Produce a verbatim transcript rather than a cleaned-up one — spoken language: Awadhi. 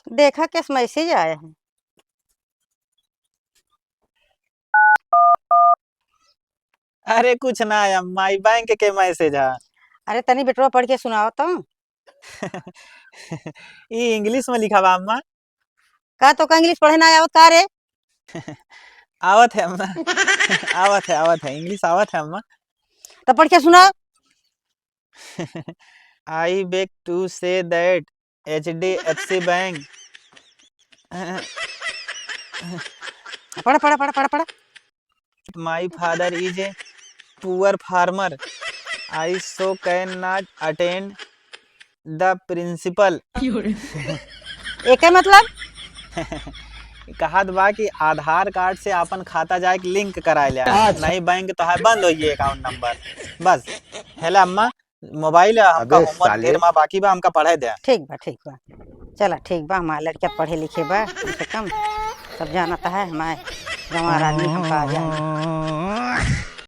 देखा, केस मैसेज आया है। अरे कुछ ना है अम्मा, ई बैंक के मैसेज है। अरे तनी बेटवा पढ़ के सुनाओ तो। ई इंग्लिश में लिखा बा अम्मा। का तोका इंग्लिश पढ़े ना आवत का रे? आवत है अम्मा। आवत है, आवत है, इंग्लिश आवत है अम्मा। तो पढ़ के सुनाओ। I beg to say that H D F C Bank पढ़, पढ़, पढ़, पढ़, पढ़। My father is a poor farmer. I so cannot attend the principal. एके मतलब? कहत बा कि आधार कार्ड से आपन खाता जाके लिंक कराए ले, अच्छा। नहीं बैंक तो है बंद होइए अकाउंट नंबर। बस, हेला अम्मा, मोबाइल है, हमका अबे होमवर्क साले। ढेर मा बाकी बा, हमका पढ़े दे। ठीक बा, ठीक बा, चला ठीक बा, हमार लड़का पढ़े लिखे बा कम से कम, सब जानता है हमारे गंवार आदमी हमका आ जाए।